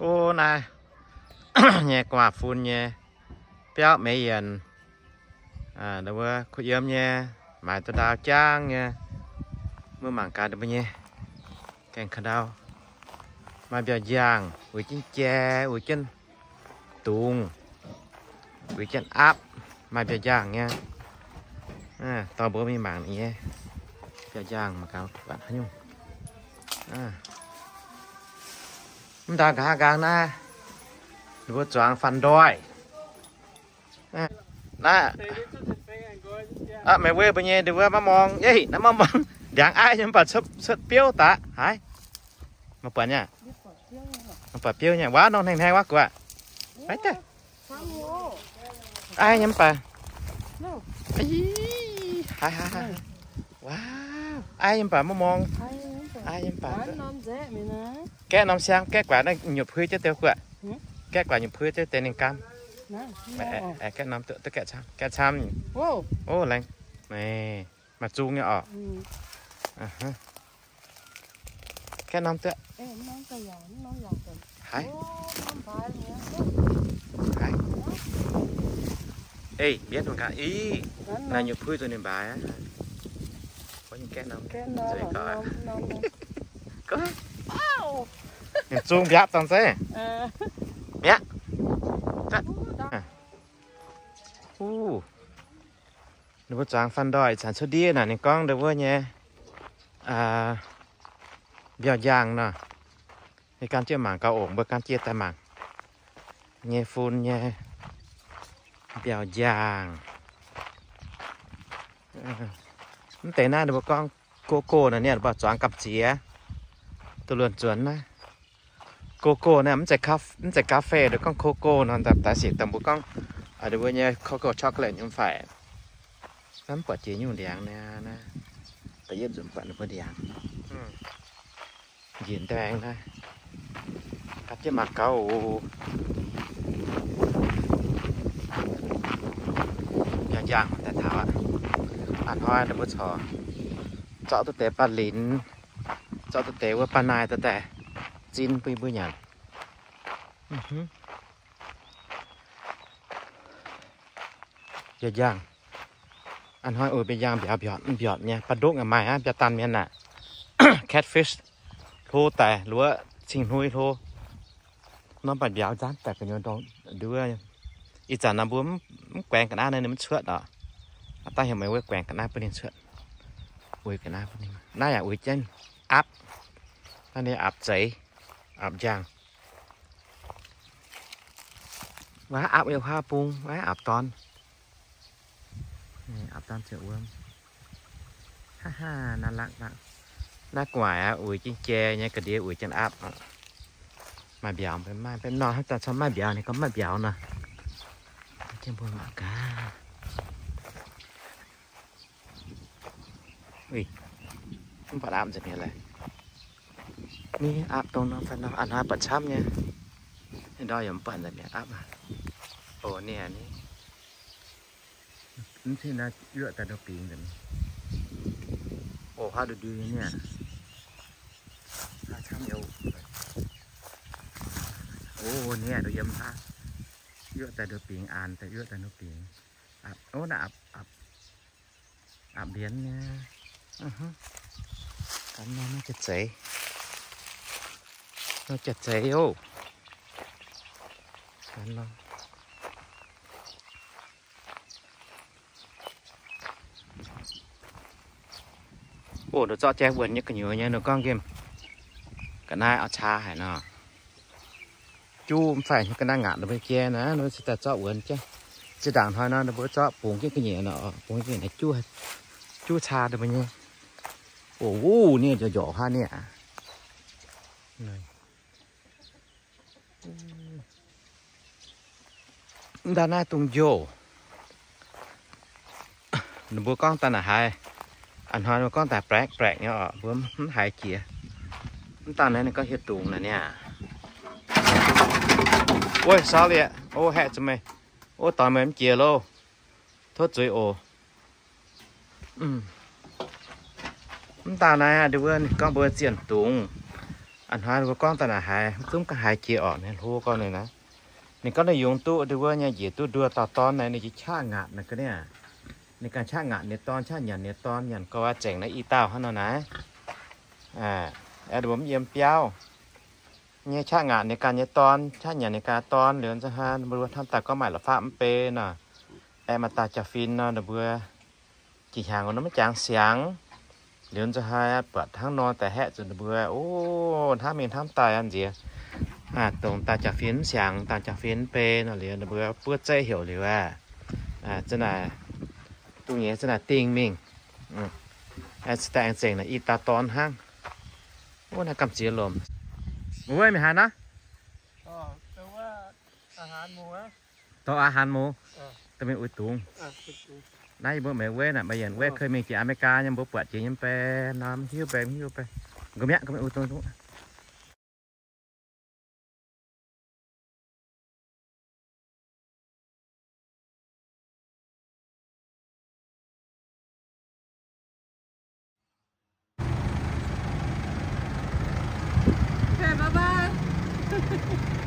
Ov, naaiv nyei gu'nguaaz-fun nyei biauv meix yienc, wuov kuh yiem nyei, maaiz duqv ndau jangv nyei, mbuo mangc gaax mbuo nyei gaengh ka'ndau, maaih mbiauz-njaangh, uix jienv jai, uix jienv dungz, uix jienv aapv, maaih mbiauz-njaangh nyei. Dorh mbuo mingh mangc ninh nyei mbiauz-njaangh mangc gaax buatc haaix nyungc. Mv ndau nqa'haav nqaang naaiv, ninh mbuo zuangx fanh ndoih. Naaiv, meih weic mbuo nyei ndie wuov maiv morng, ei, naaiv maiv morng, ndiangx aiv nyei mv baac cuotv biouv daaih haaix. Meih buatc nyei, meih buatc biouv nyei, waav norm hnengh hnengh waav guac. Aiv nyei mv baac, haaix, haaix, haaix, waav, aiv nyei mv baac maiv morng, aiv nyei mv baac. Gaeqv norm siang, gaeqv guaix naaiv nyutc puix jienv deix guac. Gaeqv guaix nyutc puix jienv deix ninh gaam. Gaeqv norm duqv, gaeqv camv, gaeqv camv. Ov, laengz, maaih zung nyei orqc. Gaeqv norm duqv. Haaix, haaix, ei, mbienv gaax, ih, naaiv nyutc puix zuqc ninh mbaaix aqv. Ninh zung mbiaapv dangh zeiv. Mi'aqv. Ninh mbuo zuangx fanh ndoih zanc cuotv ndiev naaic, ninh gorngv ndau wuov nyei mbiauz-njaangh nor. Ninh gan jienv mangc gaax ongc, mbuo gan jienv daaih mangc nyei fun nyei mbiauz-njaangh. Mv deix naaiv ninh mbuo gorngv coco nor, ninh mbuo zuangx gamh ziex, duqv luonx zuonx naaiv. Coco naaiv mv zeiz ga'fei, ninh gorngv coco nor, daaih sic daaih mbuo gorngv ninh mbuo nyei coco chocolate nyei mv fai. Naaiv mv buatc jiex nyungc ndiangx naaiv, da'yietv nzunc buatc ninh mbuo ndiangx. Njiec ndaeng naaiv, gan jienv mangc gaax oc. Njaangh njaangh daaih taux aqv. A'hnoi ninh mbuo corc zorqv duqv deix baav linx, zorqv duqv deix wuov baav naaiv daaih zinh bun mbuo nyanc. Mbiauz-njaangh. A'hnoi oix mbiauz-njaangh mbiauz mbiortc mbiortc nyei, baav ndokv maaih aqv, mbiauz danh mienh aqv. Catfish hlo daaih, luoqc cing-hnoi hlo. Norm baac mbiauz nzanv daaih gu'nyuoz ndongc nduov. Ih zanc naaiv mbuo mv guaengx ga'naaiv naaiv ninh mv cuotv oc. Aa, dangh heuc meih wuov guaengx ga'naaiv bun ninh cuotv. Uix ga'naaiv bun ninh. Naaiv yaac uix jienv aapv. Naaiv ninh aapv zeiz, aapv njaangh. Waav aapv yiem huaav bung, waav aapv dorn. Aapv dorn ziouc wuom. Haa haa, naaiv lakv lakv. Naaiv gu'nguaaic aqv, uix jienv jai nyei, ga'ndiev uix jienv aapv. Maaih mbiauz, maaih mbiauz nor, hnangv daaih camv maaih mbiauz, ninh gorngv maaih mbiauz nor. Jienv mbuo mangc gaax. Mv baac aapv nzengc mi'aqv laaix. Ni aapv dongh norm fai norm, a'hnoi buatc camv nyei. Ndau yaac mv buatc nzengc mi'aqv aapv. Oc, nie ni. Mv cingx naaiv yuoqv daaih nduov bingx nzengc. Oc, huaav nduov nduov nie. Huaav camv yoc. Oc, nie nduov yiem huaav. Yuoqv daaih nduov bingx, aanx daaih yuoqv daaih nduov bingx. Aapv, oc, naaiv aapv, aapv, aapv mbienx nyei. Gan nor, naaiv jaax zeiz. Naaiv jaax zeiz oc. Gan nor. Oc, ninh zorqv jai wuonx nyei gu'nyuoz nyei, ninh gorngv nqemh ga'naaiv oix caa haic nor. Juv mv faix nyei ga'naaiv ngaatc ninh mbuo jai naaiv, ninh mbuo cingx daaih zorqv wuonx jai. Zinh ndaangc hnoi nor, ninh mbuo zorqv bungx jienv ga'nyiec nor, bungx jienv naaiv juv, juv caa ninh mbuo nyei. Oc, wuov nie njorc njorc hnangv nie aqv. Mv daan naaiv dungz njoh. Ninh mbuo gorngv daaih naaic haaix, a'hnoi ninh mbuo gorngv daaih black black nyei orqc, mbuo mv haiz jiex. Mv daan naaiv ninh gorngv hieh dungz naaic niaa. Ov, sorry aqv. Ov, haeqv zuqc meih. Ov, doix meih mv jiex loh. Tov zuiz oc. Mv daan naaiv ninh mbuo gorngv mbuo zienh dungz. A'hnoi mbuo gorngv daaih naaic haiz zungv ga'haaix jiex orqc, ninh hlo gorngv ninh naaiv. Ninh gorngv ninh yungz duqv ndon wuov nyei njiec duqv nduov dauh dorn naaiv, ninh jiex qaqv ngaatc naaic ga'naaiv. Ninh ganh qaqv ngaatc ninh dorn, qaqv nyanc ninh dorn, nyanc gau aqv, zengc naaiv i dauh hnangv nor naaiv. Aeqv, mbuo mv yiem biauv nyei qaqv ngaatc ninh ganh nyei dorn, qaqv nyanc ninh ganh dorn liuz nzunc hnangv, mbuo hnamv daaih gorngv maaih la'fapv mv bei nor. Aeqv, maaih dauh jaa-fin nor, ninh mbuo jiex hnyangx nor maiv jangx siangx. Liuz nzunc hnangv buatc hnangv nor daaih haeqv zuqc ninh mbuo, o, hnamv mingh hnamv daaih aqv nziex, dongh dauh jaa-fin mv siangx, dauh jaa-fin mv bei nor liuz ninh mbuo buov zeiv heuc liuz aqv, za'naaic, dongh nyei za'naaic dingh mingh. Aengx zengc naaic i dauh dorn hnangv. Wuov naaiv gamh ziex lomc. Wuov meih haaix nor? Dorh aav haan mou, dorh mingh uix dungz. Naaiv yie mbuo meih weiv naaic, meih yienc weiv kei mingh jiex Aa^me^li^gaa nyei, mbuo buatc jiex nyei mv bei nor, mv hiuv bei, mv hiuv bei. Nqa'miaqv, nqa'miaqv uix dungz. Okay, bye bye.